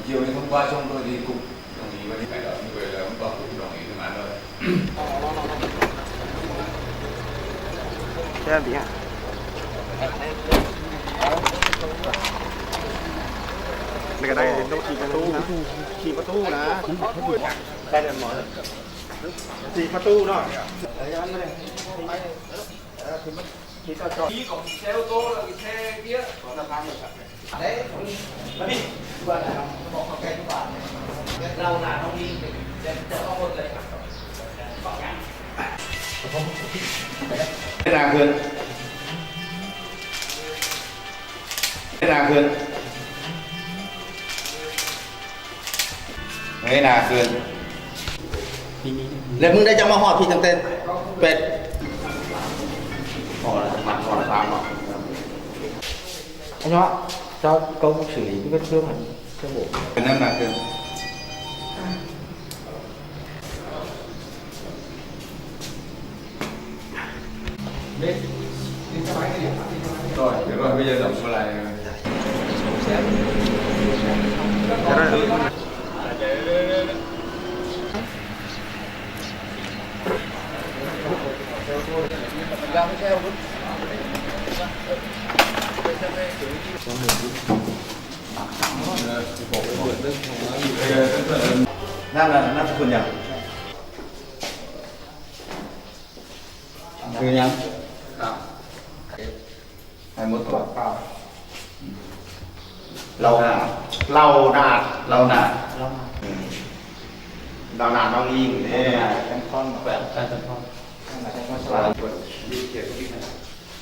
Chiều nay thông qua trong thôi thì cục đồng ý và đi phải đợi người là thông qua cục đồng ý phương án thôi. ແຊບດີ ແລ້ວກໍໄດ້ໂຕະສີ່ປະຕູ ສີ່ປະຕູນະ ໄດ້ແລ້ວໝໍ ສີ່ປະຕູເນາະ. ເວລາເພິ່ນ ເວລາເພິ່ນ ເງີຍໜ້າຂຶ້ນ. ແລ້ວມຶງໄດ້ຈັກມາຮອດພີ້ຕັ້ງແຕ່ແປດ ຮອດລະ ຮອດລະສາມເນາະ. ອັນເນາະ ເຈົ້າເກົ້າໂມງສຽງນີ້ຄືເປັນເຄື່ອງອັນ ເຄື່ອງໂບກ ເປັນນ້ຳໜັກເກີນ. ນັ້ນນະ ນາມສະກຸນຫຍັງ? ຊື່ຫຍັງ? ໃຫ້ໝົດຕົວ. ເຫຼົ່ານາດ ເຫຼົ່ານາດ ເຫຼົ່ານາດ ເຫຼົ່ານາດ ອືມ ເຫຼົ່ານາດນ້ອງອີງເດ້. ເຈົ້າຂອງແບບ ເຈົ້າຂອງ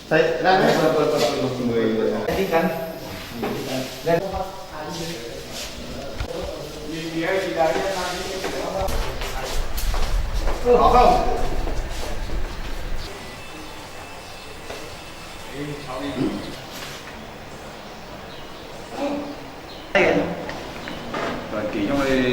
ໃສ່ໄດ້ໄໝ? ເປີດ ເປີດ ເປີດ ເປີດມື ຕິດກັນ ເອີ ເຂົ້າ. ຕອນກີ້ຍັງບໍ່ໄດ້